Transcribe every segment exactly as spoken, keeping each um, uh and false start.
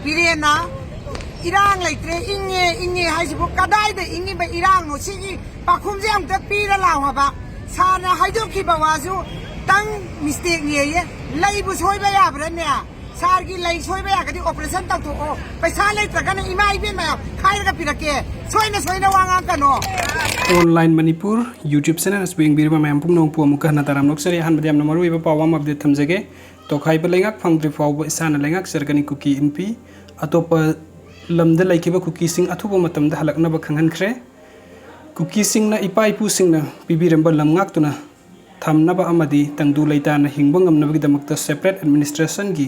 ꯕꯤꯔꯦꯟꯅ ꯏꯔꯥꯡ ꯂꯩꯇ꯭ꯔꯦ, ꯏꯪꯉꯦ, ꯏꯪꯉꯦ ꯍꯥꯏꯁꯤꯕꯨ ꯀꯗꯥꯏꯗ ꯏꯪꯉꯤꯕ ꯏꯔꯥꯡꯅꯣ? ꯁꯤꯒꯤ ꯄꯥꯎꯈꯨꯝꯁꯦ ꯑꯝꯇ ꯄꯤꯔ ꯂꯥꯎ ꯍꯥꯏꯕ꯫ ꯁꯥꯔꯅ ꯍꯥꯏꯗꯣꯛꯈꯤꯕ ꯋꯥꯁꯨ ꯇꯪ ꯃꯤꯁꯇꯦꯛꯅꯦꯌꯦ꯫ ꯂꯩꯕꯨ ꯁꯣꯏꯕ ꯌꯥꯕ꯭ꯔꯥꯅꯦ? ꯁꯥꯔꯒꯤ ꯂꯩ ꯁꯣꯏꯕ ꯌꯥꯔꯒꯗꯤ ꯑꯣꯄꯔꯦꯁꯟ ꯇꯧꯊꯣꯛꯑꯣ꯫ ꯄꯩꯁꯥ ꯂꯩꯇ꯭ꯔꯒꯅ ꯏꯃꯥ ꯏꯕꯦꯟ ꯃꯌꯥꯝ ꯈꯥꯏꯔꯒ ꯄꯤꯔꯛꯀꯦ꯫ ꯁꯣꯏꯅ ꯁꯣꯏꯅ ꯋꯥ ꯉꯥꯡꯀꯅꯣ꯫ Online Manipur YouTube channel ꯑꯁꯤꯕꯨ ꯌꯦꯡꯕꯤꯔꯤꯕ ꯃꯌꯥꯝ ꯄꯨꯝꯅꯃꯛꯄꯨ ꯑꯃꯨꯛꯀ ꯍꯟꯅ ꯇꯔꯥꯝꯅ ꯑꯣꯛꯆꯔꯤ꯫ ꯑꯍꯥꯟꯕꯗ ꯌꯥꯝꯅ ꯃꯔꯨꯑꯣꯏꯕ ꯄꯥꯎ ꯑꯃ update ꯊꯝꯖꯒꯦ꯫ ꯇꯣꯈꯥꯏꯕ ꯂꯩꯉꯥꯛ ꯐꯪꯗ꯭ꯔꯤ ꯐꯥꯎꯕ ꯏꯁꯥꯅ ꯂꯩꯉꯥꯛꯆꯔꯒꯅꯤ ꯀꯨꯀꯤ ꯏꯟꯄꯤ꯫ ꯑꯇꯣꯞꯄ ꯂꯝꯗ ꯂꯩꯈꯤꯕ ꯀꯨꯀꯤꯁꯤꯡ ꯑꯊꯨꯕ ꯃꯇꯝꯗ ꯍꯜꯂꯛꯅꯕ ꯈꯪꯍꯟꯈ꯭ꯔꯦ꯫ ꯀꯨꯀꯤꯁꯤꯡꯅ ꯏꯄꯥ ꯏꯄꯨꯁꯤꯡꯅ ꯄꯤꯕꯤꯔꯝꯕ ꯂꯝ ꯉꯥꯛꯇꯨꯅ ꯊꯝꯅꯕ ꯑꯃꯗꯤ ꯇꯪꯗꯨ ꯂꯩꯇꯥꯅ ꯍꯤꯡꯕ ꯉꯝꯅꯕꯒꯤꯗꯃꯛꯇ separate administrationꯒꯤ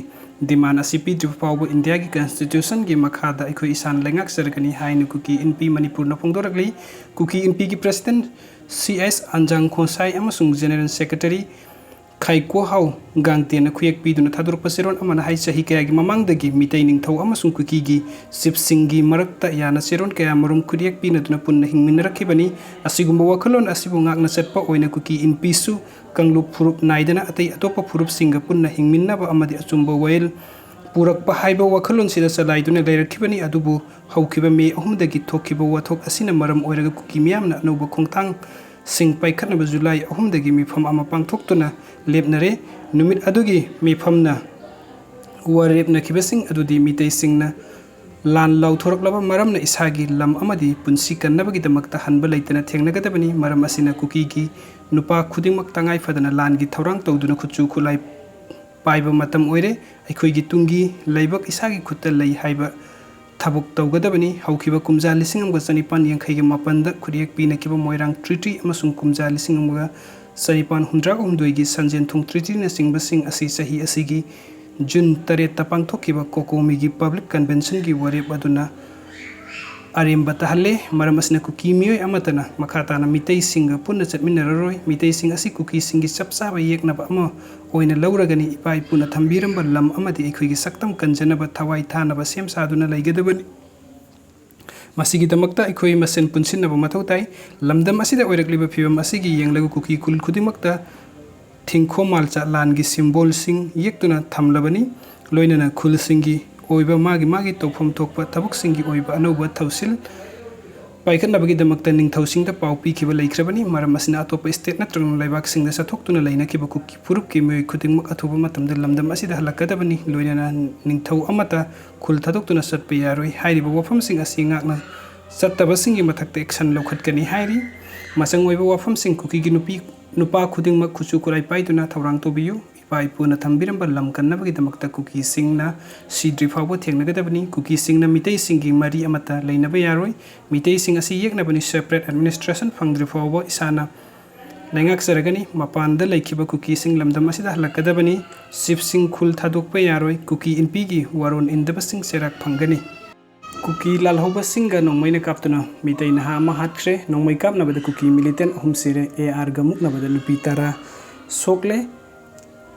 demand ꯑꯁꯤ ꯄꯤꯗ꯭ꯔꯤꯕ ꯐꯥꯎꯕ ꯏꯟꯗꯤꯌꯥꯒꯤ constitutionꯒꯤ ꯃꯈꯥꯗ ꯑꯩꯈꯣꯏ ꯏꯁꯥꯅ ꯂꯩꯉꯥꯛꯆꯔꯒꯅꯤ ꯍꯥꯏꯅ ꯀꯨꯀꯤ ꯏꯟꯄꯤ ꯃꯅꯤꯄꯨꯔꯅ ꯐꯣꯡꯗꯣꯔꯛꯂꯤ꯫ ꯀꯨꯀꯤ ꯏꯟꯄꯤꯒꯤ president ꯁꯤ ꯑꯦꯁ ꯑꯟꯖꯥꯡ ꯈꯣꯟꯁꯥꯏ ꯑꯃꯁꯨꯡ general secretary ꯈꯥꯏꯀꯣꯍꯥꯎ ꯒꯥꯡꯇꯦꯟꯅ ꯈꯨꯌꯦꯛ ꯄꯤꯗꯨꯅ ꯊꯥꯗꯣꯔꯛꯄ ꯆꯦꯔꯣꯜ ꯑꯃꯅ ꯍꯥꯏ, ꯆꯍꯤ ꯀꯌꯥꯒꯤ ꯃꯃꯥꯡꯗꯒꯤ ꯃꯤꯇꯩ ꯅꯤꯡꯊꯧ ꯑꯃꯁꯨꯡ ꯀꯨꯀꯤꯒꯤ ꯆꯤꯞꯁꯤꯡꯒꯤ ꯃꯔꯛꯇ ꯌꯥꯅ ꯆꯦꯔꯣꯜ ꯀꯌꯥꯃꯔꯨꯝ ꯈꯨꯠꯌꯦꯛ ꯄꯤꯅꯗꯨꯅ ꯄꯨꯟꯅ ꯍꯤꯡꯃꯤꯟꯅꯔꯛꯈꯤꯕꯅꯤ꯫ ꯑꯁꯤꯒꯨꯝꯕ ꯋꯥꯈꯜꯂꯣꯟ ꯑꯁꯤꯕꯨ ꯉꯥꯛꯅ ꯆꯠꯄ ꯑꯣꯏꯅ ꯀꯨꯀꯤ ꯏꯟꯄꯤꯁꯨ ꯀꯥꯡꯂꯨꯞ ꯐꯨꯔꯨꯞ ꯅꯥꯏꯗꯅ ꯑꯇꯩ ꯑꯇꯣꯞꯄ ꯐꯨꯔꯨꯞꯁꯤꯡꯒ ꯄꯨꯟꯅ ꯍꯤꯡꯃꯤꯟꯅꯕ ꯑꯃꯗꯤ ꯑꯆꯨꯝꯕ ꯋꯥꯌꯦꯜ ꯄꯨꯔꯛꯄ ꯍꯥꯏꯕ ꯋꯥꯈꯜꯂꯣꯟꯁꯤꯗ ꯆꯂꯥꯏꯗꯨꯅ ꯂꯩꯔꯛꯈꯤꯕꯅꯤ꯫ ꯑꯗꯨꯕꯨ ꯍꯧꯈꯤꯕ ꯃꯦ ꯑꯍꯨꯝꯗꯒꯤ ꯊꯣꯛꯈꯤꯕ ꯋꯥꯊꯣꯛ ꯑꯁꯤꯅ ꯃꯔꯝ ꯑꯣꯏꯔꯒ ꯀꯨꯀꯤ ꯃꯤꯌꯥꯝꯅ ꯑꯅꯧꯕ ꯈꯣꯡꯊꯥꯡꯁꯤꯡ ꯄꯥꯏꯈꯠꯅꯕ ꯖꯨꯂꯥꯏ ꯑꯍꯨꯝꯗꯒꯤ ꯃꯤꯐꯝ ꯑꯃ ꯄꯥꯡꯊꯣꯛꯇꯨꯅ ꯂꯦꯞꯅꯔꯦ꯫ ꯅꯨꯃꯤꯠ ꯑꯗꯨꯒꯤ ꯃꯤꯐꯝꯅ ꯋꯥꯔꯦꯞꯅꯈꯤꯕꯁꯤꯡ ꯑꯗꯨꯗꯤ ꯃꯤꯇꯩꯁꯤꯡꯅ ꯂꯥꯟ ꯂꯥꯎꯊꯣꯔꯛꯂꯕ ꯃꯔꯝꯅ ꯏꯁꯥꯒꯤ ꯂꯝ ꯑꯃꯗꯤ ꯄꯨꯟꯁꯤ ꯀꯟꯅꯕꯒꯤꯗꯃꯛꯇ ꯍꯟꯕ ꯂꯩꯇꯅ ꯊꯦꯡꯅꯒꯗꯕꯅꯤ꯫ ꯃꯔꯝ ꯑꯁꯤꯅ ꯀꯨꯀꯤꯒꯤ ꯅꯨꯄꯥ ꯈꯨꯗꯤꯡꯃꯛ ꯇꯉꯥꯏ ꯐꯗꯅ ꯂꯥꯟꯒꯤ ꯊꯧꯔꯥꯡ ꯇꯧꯗꯨꯅ ꯈꯨꯠꯁꯨ ꯈꯨꯠꯂꯥꯏ ꯄꯥꯏꯕ ꯃꯇꯝ ꯑꯣꯏꯔꯦ꯫ ꯑꯩꯈꯣꯏꯒꯤ ꯇꯨꯡꯒꯤ ꯂꯩꯕꯥꯛ ꯏꯁꯥꯒꯤ ꯈꯨꯠꯇ ꯂꯩ ꯍꯥꯏꯕ ꯊꯕꯛ ꯇꯧꯒꯗꯕꯅꯤ꯫ ꯍꯧꯈꯤꯕ ꯀꯨꯝꯖꯥ ꯂꯤꯁꯤꯡ ꯑꯃꯒ ꯆꯅꯤꯄꯥꯟ ꯌꯥꯡꯈꯩꯒ ꯃꯥꯄꯟꯗ ꯈꯨꯠꯌꯦꯛ ꯄꯤꯅꯈꯤꯕ ꯃꯣꯏꯔꯥꯡ Treaty ꯑꯃꯁꯨꯡ ꯀꯨꯝꯖꯥ ꯂꯤꯁꯤꯡ ꯑꯃꯒ ꯆꯅꯤꯄꯥꯟ ꯍꯨꯝꯗ꯭ꯔꯥꯒ ꯍꯨꯝꯗꯣꯏꯒꯤ ꯁꯟꯖꯦꯟꯊꯣꯡ Treatyꯅꯆꯤꯡꯕꯁꯤꯡ ꯑꯁꯤ ꯆꯍꯤ ꯑꯁꯤꯒꯤ ꯖꯨꯟ ꯇꯔꯦꯠꯇ ꯄꯥꯡꯊꯣꯛꯈꯤꯕ COCOMIꯒꯤ Public Conventionꯒꯤ ꯋꯥꯔꯦꯞ ꯑꯗꯨꯅ ꯑꯔꯦꯝꯕ ꯇꯥꯍꯜꯂꯦ꯫ ꯃꯔꯝ ꯑꯁꯤꯅ ꯀꯨꯀꯤ ꯃꯤꯑꯣꯏ ꯑꯃꯠꯇꯅ ꯃꯈꯥ ꯇꯥꯅ ꯃꯤꯇꯩꯁꯤꯡꯒ ꯄꯨꯟꯅ ꯆꯠꯃꯤꯟꯅꯔꯔꯣꯏ꯫ ꯃꯤꯇꯩꯁꯤꯡ ꯑꯁꯤ ꯀꯨꯀꯤꯁꯤꯡꯒꯤ ꯆꯞ ꯆꯥꯕ ꯌꯦꯛꯅꯕ ꯑꯃ ꯑꯣꯏꯅ ꯂꯧꯔꯒꯅꯤ꯫ ꯏꯄꯥ ꯏꯄꯨꯅ ꯊꯝꯕꯤꯔꯝꯕ ꯂꯝ ꯑꯃꯗꯤ ꯑꯩꯈꯣꯏꯒꯤ ꯁꯛꯇꯝ ꯀꯟꯖꯅꯕ ꯊꯋꯥꯏ ꯊꯥꯅꯕ ꯁꯦꯝ ꯁꯥꯗꯨꯅ ꯂꯩꯒꯗꯕꯅꯤ꯫ ꯃꯁꯤꯒꯤꯗꯃꯛꯇ ꯑꯩꯈꯣꯏ ꯃꯁꯦꯟ ꯄꯨꯟꯁꯤꯟꯅꯕ ꯃꯊꯧ ꯇꯥꯏ꯫ ꯂꯝꯗꯝ ꯑꯁꯤꯗ ꯑꯣꯏꯔꯛꯂꯤꯕ ꯐꯤꯕꯝ ꯑꯁꯤꯒꯤ ꯌꯦꯡꯂꯒ ꯀꯨꯀꯤ ꯈꯨꯜ ꯈꯨꯗꯤꯡꯃꯛꯇ ꯊꯤꯡꯈꯣ ꯃꯥꯜꯆꯥ ꯂꯥꯟꯒꯤ symbolꯁꯤꯡ ꯌꯦꯛꯇꯨꯅ ꯊꯝꯂꯕꯅꯤ꯫ ꯂꯣꯏꯅꯅ ꯈꯨꯜꯁꯤꯡꯒꯤ ꯑꯣꯏꯕ ꯃꯥꯒꯤ ꯃꯥꯒꯤ ꯇꯧꯐꯝ ꯊꯣꯛꯄ ꯊꯕꯛꯁꯤꯡꯒꯤ ꯑꯣꯏꯕ ꯑꯅꯧꯕ ꯊꯧꯁꯤꯜ ꯄꯥꯏꯈꯠꯅꯕꯒꯤꯗꯃꯛꯇ ꯅꯤꯡꯊꯧꯁꯤꯡꯗ ꯄꯥꯎ ꯄꯤꯈꯤꯕ ꯂꯩꯈ꯭ꯔꯕꯅꯤ꯫ ꯃꯔꯝ ꯑꯁꯤꯅ ꯑꯇꯣꯞꯄ state ꯅꯠꯇ꯭ꯔꯒ ꯂꯩꯕꯥꯛꯁꯤꯡꯗ ꯆꯠꯊꯣꯛꯇꯨꯅ ꯂꯩꯅꯈꯤꯕ ꯀꯨꯀꯤ ꯐꯨꯔꯨꯞꯀꯤ ꯃꯤꯑꯣꯏ ꯈꯨꯗꯤꯡꯃꯛ ꯑꯊꯨꯕ ꯃꯇꯝꯗ ꯂꯝꯗꯝ ꯑꯁꯤꯗ ꯍꯜꯂꯛꯀꯗꯕꯅꯤ꯫ ꯂꯣꯏꯅꯅ ꯅꯤꯡꯊꯧ ꯑꯃꯠꯇ ꯈꯨꯜ ꯊꯥꯗꯣꯛꯇꯨꯅ ꯆꯠꯄ ꯌꯥꯔꯣꯏ꯫ ꯍꯥꯏꯔꯤꯕ ꯋꯥꯐꯝꯁꯤꯡ ꯑꯁꯤ ꯉꯥꯛꯅ ꯆꯠꯇꯕꯁꯤꯡꯒꯤ ꯃꯊꯛꯇ action ꯂꯧꯈꯠꯀꯅꯤ ꯍꯥꯏꯔꯤ꯫ ꯃꯆꯪ ꯑꯣꯏꯕ ꯋꯥꯐꯝꯁꯤꯡ: ꯀꯨꯀꯤꯒꯤ ꯅꯨꯄꯤ ꯅꯨꯄꯥ ꯈꯨꯗꯤꯡꯃꯛ ꯀꯨꯆꯨ ꯀꯨꯔꯥꯏ ꯄꯥꯏꯗꯨꯅ ꯊꯧꯔꯥꯡ ꯇꯧꯕꯤꯌꯨ꯫ ꯏꯄꯥ ꯏꯄꯨꯅ ꯊꯝꯕꯤꯔꯝꯕ ꯂꯝ ꯀꯟꯅꯕꯒꯤꯗꯃꯛꯇ ꯀꯨꯀꯤꯁꯤꯡꯅ ꯁꯤꯗ꯭ꯔꯤ ꯐꯥꯎꯕ ꯊꯦꯡꯅꯒꯗꯕꯅꯤ꯫ ꯀꯨꯀꯤꯁꯤꯡꯅ ꯃꯤꯇꯩꯁꯤꯡꯒꯤ ꯃꯔꯤ ꯑꯃꯠꯇ ꯂꯩꯅꯕ ꯌꯥꯔꯣꯏ꯫ ꯃꯤꯇꯩꯁꯤꯡ ꯑꯁꯤ ꯌꯦꯛꯅꯕꯅꯤ꯫ Separate administration ꯐꯪꯗ꯭ꯔꯤ ꯐꯥꯎꯕ ꯏꯁꯥꯅ ꯂꯩꯉꯥꯛꯆꯔꯒꯅꯤ꯫ ꯃꯄꯥꯟꯗ ꯂꯩꯈꯤꯕ ꯀꯨꯀꯤꯁꯤꯡ ꯂꯝꯗꯝ ꯑꯁꯤꯗ ꯍꯜꯂꯛꯀꯗꯕꯅꯤ꯫ Chiefꯁꯤꯡ ꯈꯨꯜ ꯊꯥꯗꯣꯛꯄ ꯌꯥꯔꯣꯏ꯫ ꯀꯨꯀꯤ ꯏꯟꯄꯤꯒꯤ ꯋꯥꯔꯣꯟ ꯏꯟꯗꯕꯁꯤꯡ ꯆꯩꯔꯥꯛ ꯐꯪꯒꯅꯤ꯫ ꯀꯨꯀꯤ ꯂꯥꯜꯍꯧꯕꯁꯤꯡꯒ ꯅꯣꯡꯃꯩꯅ ꯀꯥꯞꯇꯨꯅ ꯃꯤꯇꯩ ꯅꯍꯥ ꯑꯃ ꯍꯥꯠꯈ꯭ꯔꯦ꯫ ꯅꯣꯡꯃꯩ ꯀꯥꯞꯅꯕꯗ ꯀꯨꯀꯤ militant ꯑꯍꯨꯝ ꯁꯤꯔꯦ꯫ ARꯒ ꯃꯨꯛꯅꯕꯗ ꯅꯨꯄꯤ ꯇꯔꯥ ꯁꯣꯛꯂꯦ꯫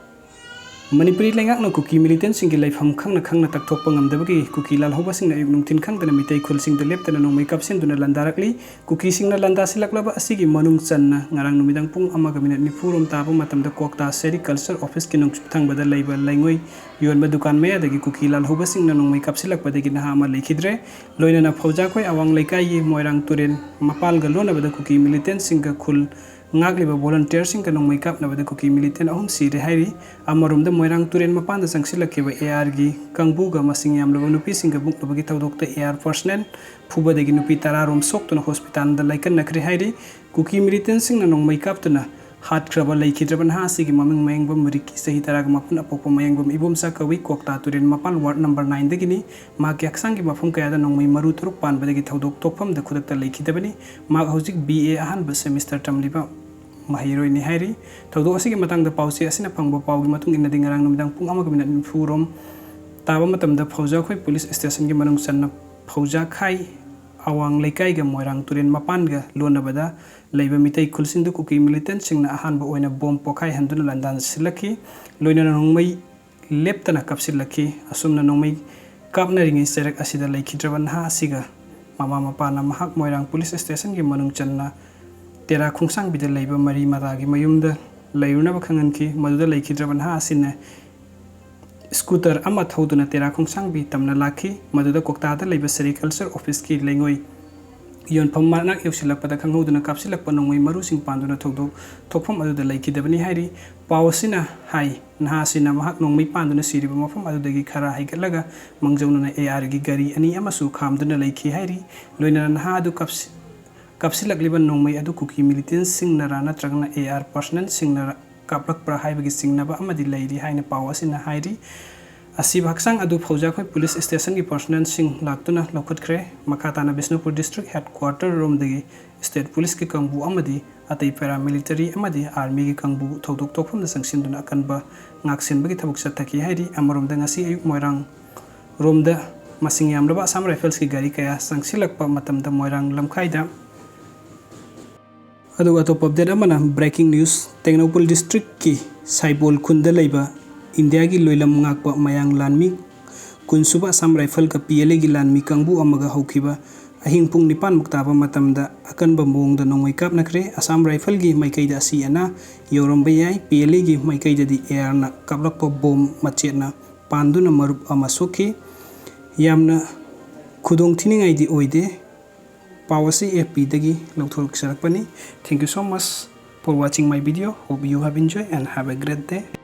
ꯃꯅꯤꯄꯨꯔꯤ ꯂꯩꯉꯥꯛꯅ ꯀꯨꯀꯤ militantꯁꯤꯡꯒꯤ ꯂꯩꯐꯝ ꯈꯪꯅ ꯈꯪꯅ ꯇꯛꯊꯣꯛꯄ ꯉꯝꯗꯕꯒꯤ ꯀꯨꯀꯤ ꯂꯥꯜꯍꯧꯕꯁꯤꯡꯅ ꯑꯌꯨꯛ ꯅꯨꯡꯊꯤꯟ ꯈꯪꯗꯅ ꯃꯤꯇꯩ ꯈꯨꯜꯁꯤꯡꯗ ꯂꯦꯞꯇꯅ ꯅꯣꯡꯃꯩ ꯀꯥꯞꯁꯤꯟꯗꯨꯅ ꯂꯥꯟꯗꯥꯔꯛꯂꯤ꯫ ꯀꯨꯀꯤꯁꯤꯡꯅ ꯂꯥꯟꯗꯥꯁꯤꯜꯂꯛꯂꯕ ꯑꯁꯤꯒꯤ ꯃꯅꯨꯡ ꯆꯟꯅ ꯉꯔꯥꯡ ꯅꯨꯃꯤꯗꯥꯡ ꯄꯨꯡ ꯑꯃꯒ minute ꯅꯤꯐꯨ ꯔꯣꯝ ꯇꯥꯕ ꯃꯇꯝꯗ ꯀ꯭ꯋꯥꯛꯇꯥ Sericulture Officeꯀꯤ ꯅꯣꯡꯆꯨꯞ ꯊꯪꯕꯗ ꯂꯩꯕ ꯂꯩꯉꯣꯏ ꯌꯣꯟꯕ ꯗꯨꯀꯥꯟ ꯃꯌꯥꯗꯒꯤ ꯀꯨꯀꯤ ꯂꯥꯜꯍꯧꯕꯁꯤꯡꯅ ꯅꯣꯡꯃꯩ ꯀꯥꯞꯁꯤꯜꯂꯛꯄꯗꯒꯤ ꯅꯍꯥ ꯑꯃ ꯂꯩꯈꯤꯗ꯭ꯔꯦ꯫ ꯂꯣꯏꯅꯅ ꯐꯧꯖꯥꯈꯣꯏ ꯑꯋꯥꯡ ꯂꯩꯀꯥꯏꯒꯤ ꯃꯣꯏꯔꯥꯡ ꯇꯨꯔꯦꯜ ꯃꯄꯥꯜꯒ ꯂꯣꯟꯅꯕꯗ ꯀꯨꯀꯤ militantꯁꯤꯡꯒ ꯈꯨꯜ ꯉꯥꯛꯂꯤꯕ volunteerꯁꯤꯡꯒ ꯅꯣꯡꯃꯩ ꯀꯥꯞꯅꯕꯗ ꯀꯨꯀꯤ militant ꯑꯍꯨꯝ ꯁꯤꯔꯦ ꯍꯥꯏꯔꯤ꯫ ꯑꯃꯔꯣꯝꯗ ꯃꯣꯏꯔꯥꯡ ꯇꯨꯔꯦꯜ ꯃꯄꯥꯟꯗ ꯆꯪꯁꯤꯜꯂꯛꯈꯤꯕ ARꯒꯤ ꯀꯥꯡꯕꯨꯒ ꯃꯁꯤꯡ ꯌꯥꯝꯂꯕ ꯅꯨꯄꯤꯁꯤꯡꯒ ꯃꯨꯛꯅꯕꯒꯤ ꯊꯧꯗꯣꯛꯇ AR personnel ꯐꯨꯕꯗꯒꯤ ꯅꯨꯄꯤ ꯇꯔꯥ ꯔꯣꯝ ꯁꯣꯛꯇꯨꯅ hospitalꯗ ꯂꯥꯏꯀꯠꯅꯈ꯭ꯔꯦ ꯍꯥꯏꯔꯤ꯫ ꯀꯨꯀꯤ militantꯁꯤꯡꯅ ꯅꯣꯡꯃꯩ ꯀꯥꯞꯇꯨꯅ ꯍꯥꯠꯈ꯭ꯔꯕ ꯂꯩꯈꯤꯗ꯭ꯔꯕ ꯅꯍꯥ ꯑꯁꯤꯒꯤ ꯃꯃꯤꯡ ꯃꯌꯦꯡꯕꯝ ꯔꯤꯀꯤ, ꯆꯍꯤ ꯇꯔꯥꯒ ꯃꯥꯄꯟ, ꯑꯄꯣꯛꯄ ꯃꯌꯦꯡꯕꯝ ꯏꯕꯣꯝꯆꯥ ꯀꯧꯏ, ꯀ꯭ꯋꯥꯛꯇꯥ ꯇꯨꯔꯦꯜ ꯃꯄꯥꯜ ward number nineꯗꯒꯤꯅꯤ꯫ ꯃꯍꯥꯛꯀꯤ ꯍꯛꯆꯥꯡꯒꯤ ꯃꯐꯝ ꯀꯌꯥꯗ ꯅꯣꯡꯃꯩ ꯃꯔꯨ ꯇꯔꯨꯛ ꯄꯥꯟꯕꯗꯒꯤ ꯊꯧꯗꯣꯛ ꯊꯣꯛꯐꯝꯗ ꯈꯨꯗꯛꯇ ꯂꯩꯈꯤꯗꯕꯅꯤ꯫ ꯃꯍꯥꯛ ꯍꯧꯖꯤꯛ BA ꯑꯍꯥꯟꯕ semester ꯇꯝꯂꯤꯕ ꯃꯍꯩꯔꯣꯏꯅꯤ ꯍꯥꯏꯔꯤ꯫ ꯊꯧꯗꯣꯛ ꯑꯁꯤꯒꯤ ꯃꯇꯥꯡꯗ ꯄꯥꯎꯆꯦ ꯑꯁꯤꯅ ꯐꯪꯕ ꯄꯥꯎꯒꯤ ꯃꯇꯨꯡ ꯏꯟꯅꯗꯤ, ꯉꯔꯥꯡ ꯅꯨꯃꯤꯗꯥꯡ ꯄꯨꯡ ꯑꯃꯒ minute ꯅꯤꯐꯨ ꯔꯣꯝ ꯇꯥꯕ ꯃꯇꯝꯗ ꯐꯧꯖꯥꯈꯣꯏ police stationꯒꯤ ꯃꯅꯨꯡ ꯆꯟꯅ ꯐꯧꯖꯥꯈꯥꯏ ꯑꯋꯥꯡ ꯂꯩꯀꯥꯏꯒ ꯃꯣꯏꯔꯥꯡ ꯇꯨꯔꯦꯜ ꯃꯄꯥꯟꯒ ꯂꯣꯟꯅꯕꯗ ꯂꯩꯕ ꯃꯤꯇꯩ ꯈꯨꯜꯁꯤꯡꯗꯨ ꯀꯨꯀꯤ militantꯁꯤꯡꯅ ꯑꯍꯥꯟꯕ ꯑꯣꯏꯅ bomb ꯄꯣꯈꯥꯏꯍꯟꯗꯨꯅ ꯂꯥꯟꯗꯥꯟꯁꯤꯜꯂꯛꯈꯤ꯫ ꯂꯣꯏꯅꯅ ꯅꯣꯡꯃꯩ ꯂꯦꯞꯇꯅ ꯀꯥꯞꯁꯤꯜꯂꯛꯈꯤ꯫ ꯑꯁꯨꯝꯅ ꯅꯣꯡꯃꯩ ꯀꯥꯞꯅꯔꯤꯉꯩ ꯆꯩꯔꯛ ꯑꯁꯤꯗ ꯂꯩꯈꯤꯗ꯭ꯔꯕ ꯅꯍꯥ ꯑꯁꯤꯒ ꯃꯃꯥ ꯃꯄꯥꯅ ꯃꯍꯥꯛ ꯃꯣꯏꯔꯥꯡ police stationꯒꯤ ꯃꯅꯨꯡ ꯆꯟꯅ ꯇꯦꯔꯥ ꯈꯣꯡꯁꯥꯡꯕꯤꯗ ꯂꯩꯕ ꯃꯔꯤ ꯃꯇꯥꯒꯤ ꯃꯌꯨꯝꯗ ꯂꯩꯔꯨꯅꯕ ꯈꯪꯍꯟꯈꯤ꯫ ꯃꯗꯨꯗ ꯂꯩꯈꯤꯗ꯭ꯔꯕ ꯅꯍꯥ ꯑꯁꯤꯅ scooter ꯑꯃ ꯊꯧꯗꯨꯅ ꯇꯦꯔꯥ ꯈꯣꯡꯁꯥꯡꯕꯤ ꯇꯝꯅ ꯂꯥꯛꯈꯤ꯫ ꯃꯗꯨꯗ ꯀꯣꯛꯇꯥꯗ ꯂꯩꯕ ꯁꯦꯔꯤꯀꯜꯆꯔ ꯑꯣꯐꯤꯁꯀꯤ ꯂꯩꯉꯣꯏ ꯌꯣꯟꯐꯝ ꯃꯅꯥꯛ ꯌꯧꯁꯤꯜꯂꯛꯄꯗ ꯈꯪꯍꯧꯗꯅ ꯀꯥꯞꯁꯤꯜꯂꯛꯄ ꯅꯣꯡꯃꯩ ꯃꯔꯨꯁꯤꯡ ꯄꯥꯟꯗꯨꯅ ꯊꯧꯗꯣꯛ ꯊꯣꯛꯐꯝ ꯑꯗꯨꯗ ꯂꯩꯈꯤꯗꯕꯅꯤ ꯍꯥꯏꯔꯤ꯫ ꯄꯥꯎ ꯑꯁꯤꯅ ꯍꯥꯏ, ꯅꯍꯥ ꯑꯁꯤꯅ ꯃꯍꯥꯛ ꯅꯣꯡꯃꯩ ꯄꯥꯟꯗꯨꯅ ꯁꯤꯔꯤꯕ ꯃꯐꯝ ꯑꯗꯨꯗꯒꯤ ꯈꯔ ꯍꯥꯏꯒꯠꯂꯒ ꯃꯥꯡꯖꯧꯅꯅ ARꯒꯤ ꯒꯥꯔꯤ ꯑꯅꯤ ꯑꯃꯁꯨ ꯈꯥꯝꯗꯨꯅ ꯂꯩꯈꯤ ꯍꯥꯏꯔꯤ꯫ ꯂꯣꯏꯅꯅ ꯅꯍꯥ ꯑꯗꯨ ꯀꯥꯞꯁꯤ-, ꯀꯥꯞꯁꯤꯜꯂꯛꯂꯤꯕ ꯅꯣꯡꯃꯩ ꯑꯗꯨ ꯀꯨꯀꯤ militantꯁꯤꯡꯅꯔꯥ ꯅꯠꯇ꯭ꯔꯒꯅ AR personnelꯁꯤꯡꯅ ꯀꯥꯞꯂꯛꯄ꯭ꯔꯥ ꯍꯥꯏꯕꯒꯤ ꯆꯤꯡꯅꯕ ꯑꯃꯗꯤ ꯂꯩꯔꯤ ꯍꯥꯏꯅ ꯄꯥꯎ ꯑꯁꯤꯅ ꯍꯥꯏꯔꯤ꯫ ꯑꯁꯤꯕ ꯍꯛꯆꯥꯡ ꯑꯗꯨ ꯐꯧꯖꯥꯈꯣꯏ police stationꯒꯤ personnelꯁꯤꯡ ꯂꯥꯛꯇꯨꯅ ꯂꯧꯈꯠꯈ꯭ꯔꯦ꯫ ꯃꯈꯥ ꯇꯥꯅ ꯕꯤꯁꯅꯨꯄꯨꯔ district headquarter ꯔꯣꯝꯗꯒꯤ state policeꯀꯤ ꯀꯥꯡꯕꯨ ꯑꯃꯗꯤ ꯑꯇꯩ paramilitary ꯑꯃꯗꯤ armyꯒꯤ ꯀꯥꯡꯕꯨ ꯊꯧꯗꯣꯛ ꯊꯣꯛꯐꯝꯗ ꯆꯪꯁꯤꯟꯗꯨꯅ ꯑꯀꯟꯕ ꯉꯥꯛꯁꯦꯟꯕꯒꯤ ꯊꯕꯛ ꯆꯠꯊꯈꯤ ꯍꯥꯏꯔꯤ꯫ ꯑꯃꯔꯣꯝꯗ ꯉꯁꯤ ꯑꯌꯨꯛ ꯃꯣꯏꯔꯥꯡ ꯔꯣꯝꯗ ꯃꯁꯤꯡ ꯌꯥꯝꯂꯕ Assam Riflesꯀꯤ ꯒꯥꯔꯤ ꯀꯌꯥ ꯆꯪꯁꯤꯜꯂꯛꯄ ꯃꯇꯝꯗ ꯃꯣꯏꯔꯥꯡ ꯂꯝꯈꯥꯏꯗ ꯑꯗꯨꯒ ꯑꯇꯣꯞꯄ update ꯑꯃꯅ breaking news, ꯇꯦꯡꯅꯧꯄꯜ districtꯀꯤ ꯁꯥꯏꯕꯣꯜ ꯈꯨꯟꯗ ꯂꯩꯕ ꯏꯟꯗꯤꯌꯥꯒꯤ ꯂꯣꯏꯂꯝ ꯉꯥꯛꯄ ꯃꯌꯥꯡ ꯂꯥꯟꯃꯤ ꯀꯨꯟꯁꯨꯕ Assam Riflesꯒ PLAꯒꯤ ꯂꯥꯟꯃꯤ ꯀꯥꯡꯕꯨ ꯑꯃꯒ ꯍꯧꯈꯤꯕ ꯑꯍꯤꯡ ꯄꯨꯡ ꯅꯤꯄꯥꯟꯃꯨꯛ ꯇꯥꯕ ꯃꯇꯝꯗ ꯑꯀꯟꯕ ꯃꯑꯣꯡꯗ ꯅꯣꯡꯃꯩ ꯀꯥꯞꯅꯈ꯭ꯔꯦ꯫ Assam Riflesꯒꯤ ꯃꯥꯏꯀꯩꯗ ꯑꯁꯤ ꯑꯅꯥ ꯌꯧꯔꯝꯕ ꯌꯥꯏ꯫ PLAꯒꯤ ꯃꯥꯏꯀꯩꯗꯗꯤ ARꯅ ꯀꯥꯞꯂꯛꯄ bomb ꯃꯆꯦꯠꯅ ꯄꯥꯟꯗꯨꯅ ꯃꯔꯨꯞ ꯑꯃ ꯁꯣꯛꯈꯤ꯫ ꯌꯥꯝꯅ ꯈꯨꯗꯣꯡ ꯊꯤꯅꯤꯡꯉꯥꯏꯗꯤ ꯑꯣꯏꯗꯦ꯫ ꯄꯥꯎ ꯑꯁꯤ FBꯗꯒꯤ ꯂꯧꯊꯣꯔꯛꯆꯔꯛꯄꯅꯤ꯫ Thank you so much for watching my video. Hope you have enjoyed and have a great day.